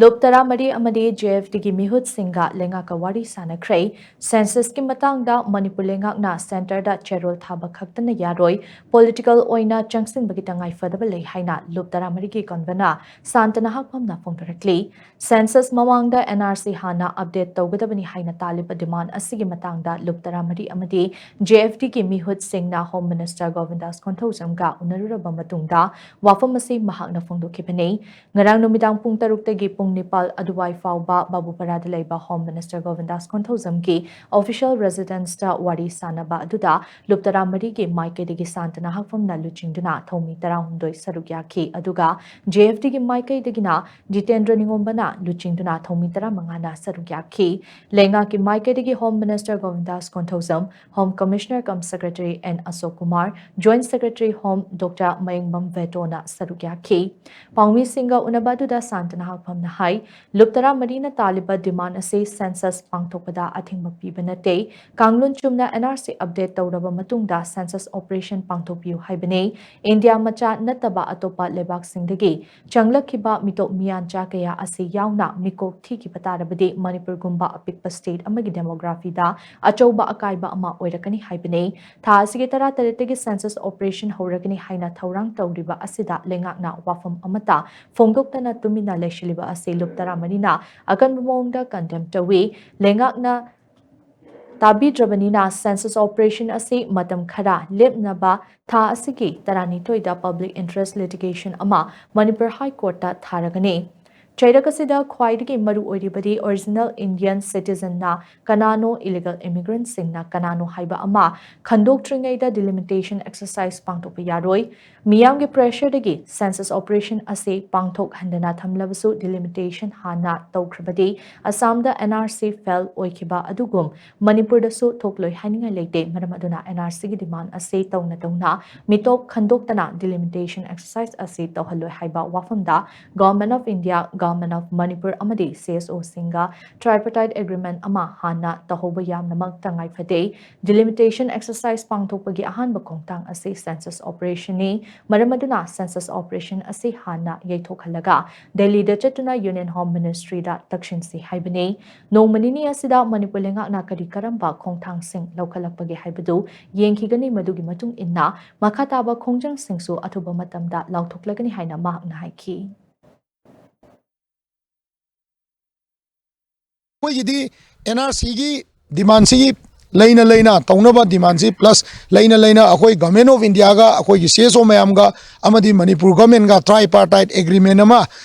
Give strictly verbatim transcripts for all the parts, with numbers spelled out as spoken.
ꯂꯨꯞ ꯇꯔꯥꯃꯔꯤ ꯑꯃꯗꯤ ꯖꯦ ꯑꯦꯐ ꯇꯤꯒꯤ ꯃꯤꯍꯨꯠꯁꯤꯡꯒ ꯂꯩꯉꯥꯛꯀ ꯋꯥꯔꯤ ꯁꯥꯅꯈ꯭ꯔꯦ꯫ ꯁꯦꯟꯁꯁꯀꯤ ꯃꯇꯥꯡꯗ ꯃꯅꯤꯄꯨꯔ ꯂꯩꯉꯥꯛꯅ ꯁꯦꯟꯇꯔꯗ ꯆꯦꯔꯣꯜ ꯊꯥꯕ ꯈꯛꯇꯅ ꯌꯥꯔꯣꯏ, ꯄꯣꯂꯤꯇꯤꯀꯦꯜ ꯑꯣꯏꯅ ꯆꯪꯁꯤꯟꯕꯒꯤ ꯇꯉꯥꯏ ꯐꯗꯕ ꯂꯩ ꯍꯥꯏꯅ ꯂꯨꯞ ꯇꯔꯥꯃꯔꯤꯒꯤ ꯀꯟꯚꯦꯅꯔ ꯁꯥꯟꯇꯅ ꯍꯥꯛꯐꯝꯅ ꯐꯣꯡꯗꯣꯔꯛꯂꯤ꯫ ꯁꯦꯟꯁꯁ ꯃꯃꯥꯡꯗ ꯑꯦꯟ ꯑꯥꯔ ꯁꯤ ꯍꯥꯟꯅ ꯑꯞꯗꯦꯠ ꯇꯧꯒꯗꯕꯅꯤ ꯍꯥꯏꯅ ꯇꯥꯜꯂꯤꯕ ꯗꯤꯃꯥꯟ ꯑꯁꯤꯒꯤ ꯃꯇꯥꯡꯗ ꯂꯨꯞ ꯇꯔꯥꯃꯔꯤ ꯑꯃꯗꯤ ꯖꯦ ꯑꯦꯐ ꯇꯤꯒꯤ ꯃꯤꯍꯨꯠꯁꯤꯡꯅ ꯍꯣꯝ ꯃꯤꯅꯤꯁꯇꯔ ꯒꯣꯕꯤꯟꯗꯥꯁ ꯀꯣꯟꯊꯧꯖꯝꯒ ꯎꯅꯔꯨꯔꯕ ꯃꯇꯨꯡꯗ ꯋꯥꯐꯝ ꯑꯁꯤ ꯃꯍꯥꯛꯅ ꯐꯣꯡꯗꯣꯛꯈꯤꯕꯅꯤ꯫ ꯉꯔꯥꯡ ꯅꯨꯃꯤꯗꯥꯡ ꯄꯨꯡ ꯇꯔꯨꯛꯇꯒꯤ ꯄꯨꯡ ꯅꯤꯄꯥꯜ ꯑꯗꯨꯋꯥꯏ ꯐꯥꯎꯕ ꯕꯥꯕꯨꯄꯥꯔꯥꯗ ꯂꯩꯕ ꯍꯣꯝ ꯃꯤꯅꯤꯁꯇꯔ ꯒꯣꯕꯤꯟꯗꯥꯁ ꯀꯣꯟꯊꯧꯖꯝꯒꯤ ꯑꯣꯐꯤꯁꯤꯌꯦꯜ ꯔꯦꯁꯤꯗꯦꯟꯁꯇ ꯋꯥꯔꯤ ꯁꯥꯟꯅꯕ ꯑꯗꯨꯗ ꯂꯨꯞ ꯇꯔꯥꯃꯔꯤꯒꯤ ꯃꯥꯏꯀꯩꯗꯒꯤ ꯁꯥꯟꯇꯅ ꯍꯥꯛꯐꯝꯅ ꯂꯨꯆꯤꯡꯗꯨꯅ ꯊꯧꯃꯤ ꯇꯔꯥꯍꯨꯝꯗꯣꯏ ꯁꯔꯨꯛ ꯌꯥꯈꯤ꯫ ꯑꯗꯨꯒ ꯖꯦ ꯑꯦꯐ ꯇꯤꯒꯤ ꯃꯥꯏꯀꯩꯗꯒꯤꯅ ꯖꯤꯇꯦꯟꯗ꯭ꯔ ꯅꯤꯉꯣꯝꯕꯅ ꯂꯨꯆꯤꯡꯗꯨꯅ ꯊꯧꯃꯤ ꯇꯔꯥꯃꯉꯥꯅ ꯁꯔꯨꯛ ꯌꯥꯈꯤ꯫ ꯂꯩꯉꯥꯛꯀꯤ ꯃꯥꯏꯀꯩꯗꯒꯤ home minister Govindas Konthoujam, home commissioner cum secretary N Ashok Kumar, joint secretary home doctor Mayengbam ꯚꯦꯇꯣꯅ ꯁꯔꯨꯛ ꯌꯥꯈꯤ꯫ ꯄꯥꯎꯃꯤꯁꯤꯡꯒ ꯎꯅꯕ ꯑꯗꯨꯗ ꯁꯥꯟꯇꯅ ꯍꯥꯛꯐꯝꯅ ꯍꯥꯏ, ꯂꯨꯞ ꯇꯔꯥꯃꯔꯤꯅ ꯇꯥꯜꯂꯤꯕ ꯗꯤꯃꯥꯟ ꯑꯁꯤ ꯁꯦꯟꯁꯁ ꯄꯥꯡꯊꯣꯛꯄꯗ ꯑꯊꯤꯡꯕ ꯄꯤꯕ ꯅꯠꯇꯦ꯫ ꯀꯥꯡꯂꯣꯟ ꯆꯨꯝꯅ ꯑꯦꯟ ꯑꯥꯔ ꯁꯤ ꯑꯞꯗꯦꯠ ꯇꯧꯔꯕ ꯃꯇꯨꯡꯗ ꯁꯦꯟꯁꯁ ꯑꯣꯄꯔꯦꯁꯟ ꯄꯥꯡꯊꯣꯛꯄꯤꯌꯨ ꯍꯥꯏꯕꯅꯤ꯫ ꯏꯟꯗꯤꯌꯥ ꯃꯆꯥ ꯅꯠꯇꯕ ꯑꯇꯣꯞꯄ ꯂꯩꯕꯥꯛꯁꯤꯡꯗꯒꯤ ꯆꯪꯂꯛꯈꯤꯕ ꯃꯤꯇꯣꯞ ꯃꯤꯌꯥꯟꯆꯥ ꯀꯌꯥ ꯑꯁꯤ ꯌꯥꯎꯅ ꯃꯤꯀꯣꯛ ꯊꯤꯈꯤꯕ ꯇꯥꯔꯕꯗꯤ ꯃꯅꯤꯄꯨꯔꯒꯨꯝꯕ ꯑꯄꯤꯛꯄ ꯁ꯭ꯇꯦꯠ ꯑꯃꯒꯤ ꯗꯦꯃꯣꯒ꯭ꯔꯥꯐꯤꯗ ꯑꯆꯧꯕ ꯑꯀꯥꯏꯕ ꯑꯃ ꯑꯣꯏꯔꯛꯀꯅꯤ ꯍꯥꯏꯕꯅꯤ꯫ ꯊꯥ ꯑꯁꯤꯒꯤ ꯇꯔꯥꯇꯔꯦꯠꯇꯒꯤ ꯁꯦꯟꯁꯁ ꯑꯣꯄꯔꯦꯁꯟ ꯍꯧꯔꯒꯅꯤ ꯍꯥꯏꯅ ꯊꯧꯔꯥꯡ ꯇꯧꯔꯤꯕ ꯑꯁꯤꯗ ꯂꯩꯉꯥꯛꯅ ꯋꯥꯐꯝ ꯑꯃꯠꯇ ꯐꯣꯡꯗꯣꯛꯇꯅ ꯇꯨꯃꯤꯟꯅ ꯂꯩꯁꯤꯜꯂꯤꯕ ꯑꯁꯤ ꯂꯨꯞ ꯇꯔꯥꯃꯔꯤꯅ ꯑꯀꯟꯕ ꯃꯑꯣꯡꯗ ꯀꯟꯗꯦꯝ ꯇꯧꯏ꯫ ꯂꯩꯉꯥꯛꯅ ꯇꯥꯕꯤꯗ꯭ꯔꯕꯅꯤꯅ ꯁꯦꯟꯁꯁ ꯑꯣꯄꯔꯦꯁꯟ ꯑꯁꯤ ꯃꯇꯝ ꯈꯔ ꯂꯦꯞꯅꯕ ꯊꯥ ꯑꯁꯤꯒꯤ ꯇꯔꯥꯅꯤꯊꯣꯏꯗ ꯄꯕ꯭ꯂꯤꯛ ꯏꯟꯇꯔꯦꯁ ꯂꯤꯇꯤꯒꯦꯁꯟ ꯑꯃ ꯃꯅꯤꯄꯨꯔ ꯍꯥꯏ ꯀꯣꯔꯠꯇ ꯊꯥꯔꯒꯅꯤ꯫ ꯆꯩꯔꯛ ꯑꯁꯤꯗ ꯈ꯭ꯋꯥꯏꯗꯒꯤ ꯃꯔꯨ ꯑꯣꯏꯔꯤꯕꯗꯤ ꯑꯣꯔꯤꯖꯤꯅꯦꯜ ꯏꯟꯗꯤꯌꯟ ꯁꯤꯇꯤꯖꯟꯅ ꯀꯅꯥꯅꯣ, ꯏꯂꯤꯒꯦꯜ ꯏꯃꯤꯒ꯭ꯔꯦꯟꯠꯁꯤꯡꯅ ꯀꯅꯥꯅꯣ ꯍꯥꯏꯕ ꯑꯃ ꯈꯟꯗꯣꯛꯇ꯭ꯔꯤꯉꯩꯗ ꯗꯤꯂꯤꯃꯤꯇꯦꯁꯟ ꯑꯦꯛꯁꯔꯁꯥꯏꯖ ꯄꯥꯡꯊꯣꯛꯄ ꯌꯥꯔꯣꯏ꯫ ꯃꯤꯌꯥꯝꯒꯤ ꯄ꯭ꯔꯦꯁꯔꯗꯒꯤ ꯁꯦꯟꯁꯁ ꯑꯣꯄꯔꯦꯁꯟ ꯑꯁꯤ ꯄꯥꯡꯊꯣꯛꯍꯟꯗꯅ ꯊꯝꯂꯕꯁꯨ ꯗꯤꯂꯤꯃꯤꯇꯦꯁꯟ ꯍꯥꯟꯅ ꯇꯧꯈ꯭ꯔꯕꯗꯤ ꯑꯁꯥꯝꯗ ꯑꯦꯟ ꯑꯥꯔ ꯁꯤ ꯐꯦꯜ ꯑꯣꯏꯈꯤꯕ ꯑꯗꯨꯒꯨꯝ ꯃꯅꯤꯄꯨꯔꯗꯁꯨ ꯊꯣꯛꯂꯣꯏ ꯍꯥꯏꯅꯤꯡꯉꯥꯏ ꯂꯩꯇꯦ꯫ ꯃꯔꯝ ꯑꯗꯨꯅ ꯑꯦꯟ ꯑꯥꯔ ꯁꯤꯒꯤ ꯗꯤꯃꯥꯟ ꯑꯁꯤ ꯇꯧꯅ ꯇꯧꯅ ꯃꯤꯇꯣꯞ ꯈꯟꯗꯣꯛꯇꯅ ꯗꯤꯂꯤꯃꯤꯇꯦꯁꯟ ꯑꯦꯛꯁꯔꯁꯥꯏꯖ ꯑꯁꯤ ꯇꯧꯍꯜꯂꯣꯏ ꯍꯥꯏꯕ ꯋꯥꯐꯝꯗ Government of India Government of Manipur ꯑꯃꯗꯤ C S O ꯁꯤꯡꯒ tripartite agreement ꯑꯃ ꯍꯥꯟꯅ ꯇꯧꯍꯧꯕ ꯌꯥꯝꯅꯃꯛ ꯇꯉꯥꯏ ꯐꯗꯦ꯫ Delimitation exercise ꯄꯥꯡꯊꯣꯛꯄꯒꯤ ꯑꯍꯥꯟꯕ ꯈꯣꯡꯊꯥꯡ ꯑꯁꯤ census operation ꯅꯤ꯫ ꯃꯔꯝ ꯑꯗꯨꯅ census operation ꯑꯁꯤ ꯍꯥꯟꯅ ꯌꯩꯊꯣꯛꯍꯜꯂꯒ ꯗꯦꯜꯂꯤꯗ ꯆꯠꯇꯨꯅ Union Home Ministry ꯗ ꯇꯛꯁꯤꯟꯁꯤ ꯍꯥꯏꯕꯅꯤ꯫ ꯅꯣꯡꯃ ꯅꯤꯅꯤ ꯑꯁꯤꯗ ꯃꯅꯤꯄꯨꯔ ꯂꯩꯉꯥꯛꯅ ꯀꯔꯤ ꯀꯔꯝꯕ ꯈꯣꯡꯊꯥꯡꯁꯤꯡ ꯂꯧꯈꯠꯂꯛꯄꯒꯦ ꯍꯥꯏꯕꯗꯨ ꯌꯦꯡꯈꯤꯒꯅꯤ꯫ ꯃꯗꯨꯒꯤ ꯃꯇꯨꯡ ꯏꯟꯅ ꯃꯈꯥ ꯇꯥꯕ ꯈꯣꯡꯖꯪꯁꯤꯡꯁꯨ ꯑꯊꯨꯕ ꯃꯇꯝꯗ ꯂꯥꯎꯊꯣꯛꯂꯒꯅꯤ ꯍꯥꯏꯅ ꯃꯍꯥꯛꯅ ꯍꯥꯏꯈꯤ꯫ ꯑꯩꯈꯣꯏꯒꯤꯗꯤ N R C ꯒꯤ demandꯁꯤꯒꯤ ꯂꯩꯅ ꯂꯩꯅ ꯇꯧꯅꯕ demandꯁꯤ plus ꯂꯩꯅ ꯂꯩꯅ ꯑꯩꯈꯣꯏ Government of Indiaꯒ ꯑꯩꯈꯣꯏꯒꯤ C S O ꯃꯌꯥꯝꯒ ꯑꯃꯗꯤ ꯃꯅꯤꯄꯨꯔ governmentꯒ tripartite agreement ꯑꯃ,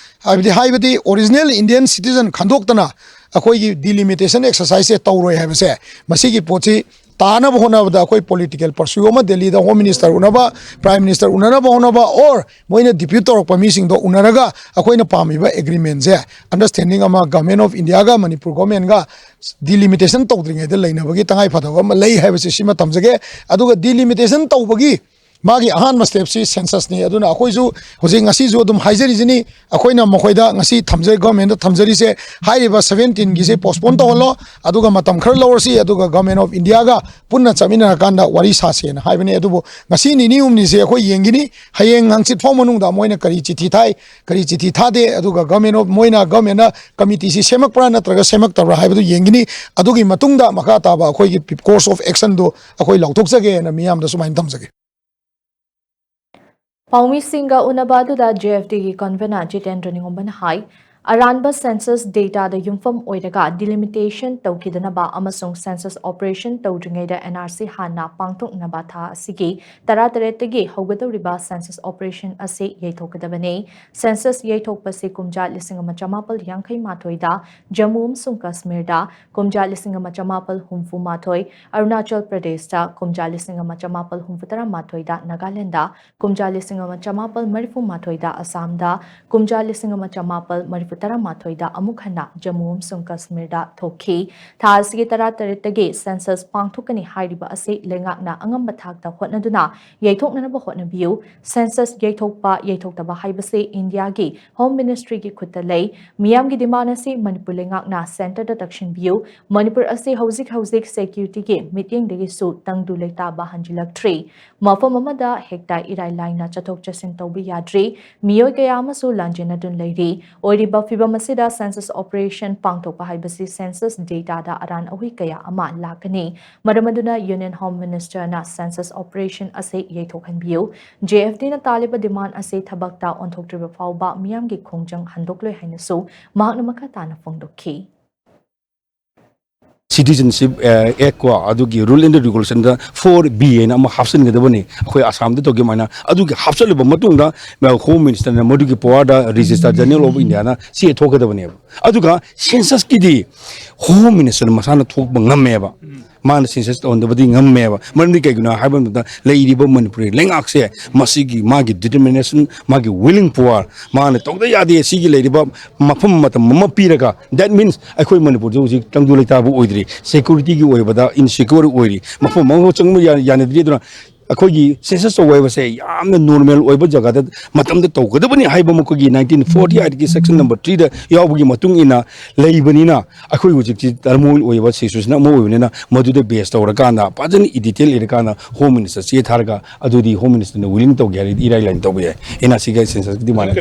ꯍꯥꯏꯕꯗꯤ, ꯍꯥꯏꯕꯗꯤ original Indian citizen ꯈꯟꯗꯣꯛꯇꯅ ꯑꯩꯈꯣꯏꯒꯤ delimitation exerciseꯁꯦ ꯇꯧꯔꯣꯏ ꯍꯥꯏꯕꯁꯦ, ꯃꯁꯤꯒꯤ ꯄꯣꯠꯁꯤ ꯇꯥꯅꯕ ꯍꯣꯠꯅꯕꯗ ꯑꯩꯈꯣꯏ political pursue ꯑꯃ ꯗꯦꯜꯂꯤꯗ Home Minister ꯎꯅꯕ, Prime Minister ꯎꯅꯅꯕ ꯍꯣꯠꯅꯕ, or ꯃꯣꯏꯅ depute ꯇꯧꯔꯛꯄ ꯃꯤꯁꯤꯡꯗꯣ ꯎꯅꯔꯒ ꯑꯩꯈꯣꯏꯅ ꯄꯥꯝꯃꯤꯕ agreementꯁꯦ, understanding ꯑꯃ Government of Indiaꯒ ꯃꯅꯤꯄꯨꯔ governmentꯒ delimitation ꯇꯧꯗ꯭ꯔꯤꯉꯩꯗ ꯂꯩꯅꯕꯒꯤ ꯇꯉꯥꯏ ꯐꯗꯕ ꯑꯃ ꯂꯩ ꯍꯥꯏꯕꯁꯤ ꯁꯤꯃ ꯊꯝꯖꯒꯦ꯫ ꯑꯗꯨꯒ delimitation ꯇꯧꯕꯒꯤ ꯃꯥꯒꯤ ꯑꯍꯥꯟꯕ stepꯁꯤ censusꯅꯤ꯫ ꯑꯗꯨꯅ ꯑꯩꯈꯣꯏꯁꯨ ꯍꯧꯖꯤꯛ ꯉꯁꯤꯁꯨ ꯑꯗꯨꯝ ꯍꯥꯏꯖꯔꯤꯁꯤꯅꯤ, ꯑꯩꯈꯣꯏꯅ ꯃꯈꯣꯏꯗ ꯉꯁꯤ ꯊꯝꯖꯩ, governmentꯗ ꯊꯝꯖꯔꯤꯁꯦ, ꯍꯥꯏꯔꯤꯕ seventeenꯒꯤꯁꯦ postpone ꯇꯧꯍꯜꯂꯣ, ꯑꯗꯨꯒ ꯃꯇꯝ ꯈꯔ ꯂꯧꯔꯁꯤ, ꯑꯗꯨꯒ Government of Indiaꯒ ꯄꯨꯟꯅ ꯆꯠꯃꯤꯟꯅꯔꯀꯥꯟꯗ ꯋꯥꯔꯤ ꯁꯥꯁꯦꯅ ꯍꯥꯏꯕꯅꯤ꯫ ꯑꯗꯨꯕꯨ ꯉꯁꯤ ꯅꯤꯅꯤ ꯍꯨꯝꯅꯤꯁꯦ ꯑꯩꯈꯣꯏ ꯌꯦꯡꯈꯤꯅꯤ꯫ ꯍꯌꯦꯡ ꯍꯪꯆꯤꯠ ꯐꯥꯎ ꯃꯅꯨꯡꯗ ꯃꯣꯏꯅ ꯀꯔꯤ ꯆꯤꯊꯤ ꯊꯥꯏ, ꯀꯔꯤ ꯆꯤꯊꯤ ꯊꯥꯗꯦ, ꯑꯗꯨꯒ government of, ꯃꯣꯏꯅ, governmentꯅ committeeꯁꯤ ꯁꯦꯝꯃꯛꯄ꯭ꯔꯥ ꯅꯠꯇ꯭ꯔꯒ ꯁꯦꯝꯃꯛꯇꯕ꯭ꯔꯥ ꯍꯥꯏꯕꯗꯨ ꯌꯦꯡꯈꯤꯅꯤ꯫ ꯑꯗꯨꯒꯤ ꯃꯇꯨꯡꯗ ꯃꯈꯥ ꯇꯥꯕ ꯑꯩꯈꯣꯏꯒꯤ course of actionꯗꯨ ꯑꯩꯈꯣꯏ ꯂꯥꯎꯊꯣꯛꯆꯒꯦꯅ ꯃꯤꯌꯥꯝꯗ ꯁꯨꯃꯥꯏꯅ ꯊꯝꯖꯒꯦ꯫ ꯄꯥꯎꯃꯤꯁꯤꯡꯒ ꯎꯅꯕ ꯑꯗꯨꯗ J F Dꯒꯤ convener ꯖꯤꯇꯦꯟꯗ꯭ꯔ ꯅꯤꯉꯣꯝꯕꯅ ꯍꯥꯏ, ꯑꯔꯥꯟꯕ census dataꯗ ꯌꯨꯝꯐꯝ ꯑꯣꯏꯔꯒ delimitation ꯇꯧꯈꯤꯗꯅꯕ ꯑꯃꯁꯨꯡ census operation ꯇꯧꯗ꯭ꯔꯤꯉꯩꯗ N R C ꯍꯥꯟꯅ ꯄꯥꯡꯊꯣꯛꯅꯕ ꯊꯥ ꯑꯁꯤꯒꯤ ꯇꯔꯥꯇꯔꯦꯠꯇꯒꯤ ꯍꯧꯒꯗꯧꯔꯤꯕ census operation ꯑꯁꯤ ꯌꯩꯊꯣꯛꯀꯗꯕꯅꯤ꯫ Census ꯌꯩꯊꯣꯛꯄꯁꯤ ꯀꯨꯝꯖꯥ ꯂꯤꯁꯤꯡ ꯑꯃ ꯆꯃꯥꯄꯜ ꯌꯥꯡꯈꯩ ꯃꯥꯊꯣꯏꯗ ꯖꯝꯃꯨ ꯑꯃꯁꯨꯡ ꯀꯥꯁꯃꯤꯔꯗ, ꯀꯨꯝꯖꯥ ꯂꯤꯁꯤꯡ ꯑꯃ ꯆꯃꯥꯄꯜ ꯍꯨꯝꯐꯨ ꯃꯥꯊꯣꯏ ꯑꯔꯨꯅꯥꯆꯜ ꯄ꯭ꯔꯗꯦꯁꯇ, ꯀꯨꯝꯖꯥ ꯂꯤꯁꯤꯡ ꯑꯃ ꯆꯃꯥꯄꯜ ꯍꯨꯝꯐꯨ ꯇꯔꯥ ꯃꯥꯊꯣꯏꯗ ꯅꯥꯒꯥꯂꯦꯟꯗ, ꯀꯨꯝꯖꯥ ꯂꯤꯁꯤꯡ ꯑꯃ ꯆꯃꯥꯄꯜ ꯃꯔꯤꯐꯨ ꯃꯥꯊꯣꯏꯗ ꯑꯁꯥꯝꯗ, ꯀꯨꯝꯖꯥ ꯂꯤꯁꯤꯡ ꯑꯃ ꯆꯃꯥꯄꯜ ꯃꯔꯤꯐꯨ ꯇꯔꯥꯃꯥꯊꯣꯏꯗ ꯑꯃꯨꯛ ꯍꯟꯅ ꯖꯝꯃꯨ ꯑꯃꯁꯨꯡ ꯀꯥꯁꯃꯤꯔꯗ ꯊꯣꯛꯈꯤ꯫ ꯊꯥ ꯑꯁꯤꯒꯤ ꯇꯔꯥꯇꯔꯦꯠꯇꯒꯤ census ꯄꯥꯡꯊꯣꯛꯀꯅꯤ ꯍꯥꯏꯔꯤꯕ ꯑꯁꯤ ꯂꯩꯉꯥꯛꯅ ꯑꯉꯝꯕ ꯊꯥꯛꯇ ꯍꯣꯠꯅꯗꯨꯅ ꯌꯩꯊꯣꯛꯅꯅꯕ ꯍꯣꯠꯅꯕꯤꯌꯨ꯫ Census ꯌꯩꯊꯣꯛꯄ ꯌꯩꯊꯣꯛꯇꯕ ꯍꯥꯏꯕꯁꯤ ꯏꯟꯗꯤꯌꯥꯒꯤ Home Ministryꯒꯤ ꯈꯨꯠꯇ ꯂꯩ꯫ ꯃꯤꯌꯥꯝꯒꯤ demand ꯑꯁꯤ ꯃꯅꯤꯄꯨꯔ ꯂꯩꯉꯥꯛꯅ centreꯗ ꯇꯛꯁꯤꯟꯕꯤꯌꯨ꯫ ꯃꯅꯤꯄꯨꯔ ꯑꯁꯤ ꯍꯧꯖꯤꯛ ꯍꯧꯖꯤꯛ securityꯒꯤ ꯃꯤꯠꯌꯦꯡꯗꯒꯤꯁꯨ ꯇꯪꯗꯨ ꯂꯩꯇꯥꯕ ꯍꯟꯖꯤꯜꯂꯛꯇ꯭ꯔꯤ꯫ ꯃꯐꯝ ꯑꯃꯗ ꯍꯦꯛꯇ ꯏꯔꯥꯏ ꯂꯥꯏꯅ ꯆꯠꯊꯣꯛ ꯆꯠꯁꯤꯟ ꯇꯧꯕ ꯌꯥꯗ꯭ꯔꯤ꯫ ꯃꯤꯑꯣꯏ ꯀꯌꯥ ꯑꯃꯁꯨ ꯂꯥꯟꯖꯦꯟꯅꯗꯨꯅ ꯂꯩꯔꯤ꯫ ꯑꯣꯏꯔꯤꯕ ꯐꯤꯚꯝ ꯑꯁꯤꯗ census operation ꯄꯥꯡꯊꯣꯛꯄ ꯍꯥꯏꯕꯁꯤ census dataꯗ ꯑꯔꯥꯟ ꯑꯍꯣꯏ ꯀꯌꯥ ꯑꯃ ꯂꯥꯛꯀꯅꯤ꯫ ꯃꯔꯝ ꯑꯗꯨꯅ Union Home Ministerꯅ census operation ꯑꯁꯤ ꯌꯩꯊꯣꯛꯍꯟꯕꯤꯌꯨ꯫ JFDꯅ ꯇꯥꯜꯂꯤꯕ demand ꯑꯁꯤ ꯊꯕꯛꯇ ꯑꯣꯟꯊꯣꯛꯇ꯭ꯔꯤꯕ ꯐꯥꯎꯕ ꯃꯤꯌꯥꯝꯒꯤ ꯈꯣꯡꯖꯪ ꯍꯟꯗꯣꯛꯂꯣꯏ ꯍꯥꯏꯅꯁꯨ ꯃꯍꯥꯛꯅ ꯃꯈꯥ ꯇꯥꯅ ꯐꯣꯡꯗꯣꯛꯈꯤ꯫ Citizenship Act ꯀꯣ, ꯑꯗꯨꯒꯤ rule and regulationꯗ four B ꯍꯥꯏꯅ ꯑꯃ ꯍꯥꯞꯆꯤꯟꯒꯗꯕꯅꯤ꯫ ꯑꯩꯈꯣꯏ ꯑꯁꯥꯝꯗ ꯇꯧꯈꯤꯕ ꯃꯥꯏꯅ ꯑꯗꯨꯒꯤ ꯍꯥꯞꯆꯤꯜꯂꯕ ꯃꯇꯨꯡꯗ Home Ministerꯅ ꯃꯗꯨꯒꯤ powerꯗ Registrar General of Indiaꯅ ꯆꯦ ꯊꯣꯛꯀꯗꯕꯅꯦꯕ꯫ ꯑꯗꯨꯒ censusꯀꯤꯗꯤ Home Minister ꯃꯁꯥꯅ ꯊꯣꯛꯄ ꯉꯝꯃꯦꯕ꯫ ꯃꯥꯅ census ꯇꯧꯍꯟꯗꯕꯗꯤ ꯉꯝꯃꯦꯕ꯫ ꯃꯔꯝꯗꯤ ꯀꯩꯒꯤꯅꯣ ꯍꯥꯏꯕ ꯃꯇꯝꯗ ꯂꯩꯔꯤꯕ ꯃꯅꯤꯄꯨꯔꯤ ꯂꯩꯉꯥꯛꯁꯦ ꯃꯁꯤꯒꯤ ꯃꯥꯒꯤ determination, ꯃꯥꯒꯤ willing power, ꯃꯥꯅ ꯇꯧꯗ ꯌꯥꯗꯦ ꯁꯤꯒꯤ ꯂꯩꯔꯤꯕ ꯃꯐꯝ ꯃꯇꯝ ꯑꯃ ꯄꯤꯔꯒ, that means ꯑꯩꯈꯣꯏ ꯃꯅꯤꯄꯨꯔꯁꯦ ꯍꯧꯖꯤꯛ ꯇꯪꯗꯨ ꯂꯩꯇꯥꯕ ꯑꯣꯏꯗ꯭ꯔꯤ, securityꯒꯤ ꯑꯣꯏꯕꯗ insecure ꯑꯣꯏꯔꯤ, ꯃꯐꯝ ꯑꯃꯐꯥꯎ ꯆꯪꯕ ꯌꯥ- ꯌꯥꯅꯗ꯭ꯔꯤ꯫ ꯑꯗꯨꯅ ꯑꯩꯈꯣꯏꯒꯤ census ꯇꯧꯕ ꯍꯥꯏꯕꯁꯦ ꯌꯥꯝꯅ normal ꯑꯣꯏꯕ ꯖꯒꯥꯗ ꯃꯇꯝꯗ ꯇꯧꯒꯗꯕꯅꯤ ꯍꯥꯏꯕ ꯃꯈꯣꯏꯒꯤ nineteen forty eightꯀꯤ section number threeꯗ ꯌꯥꯎꯕꯒꯤ ꯃꯇꯨꯡ ꯏꯟꯅ ꯂꯩꯕꯅꯤꯅ, ꯑꯩꯈꯣꯏ ꯍꯧꯖꯤꯛꯇꯤ turmoil ꯑꯣꯏꯕ situation ꯑꯃ ꯑꯣꯏꯕꯅꯤꯅ, ꯃꯗꯨꯗ base ꯇꯧꯔꯀꯥꯟꯗ ꯐꯖꯅ in detail ꯏꯔꯀꯥꯟꯗ Home Minister ꯆꯦ ꯊꯥꯔꯒ ꯑꯗꯨꯗꯤ Home Ministerꯅ willing ꯇꯧꯒꯦ ꯍꯥꯏꯔꯗꯤ ꯏꯔꯥꯏ ꯂꯥꯏꯅ ꯇꯧꯕ ꯌꯥꯏ꯫ ꯑꯩꯅ ꯑꯁꯤꯒ censusꯀꯤ demand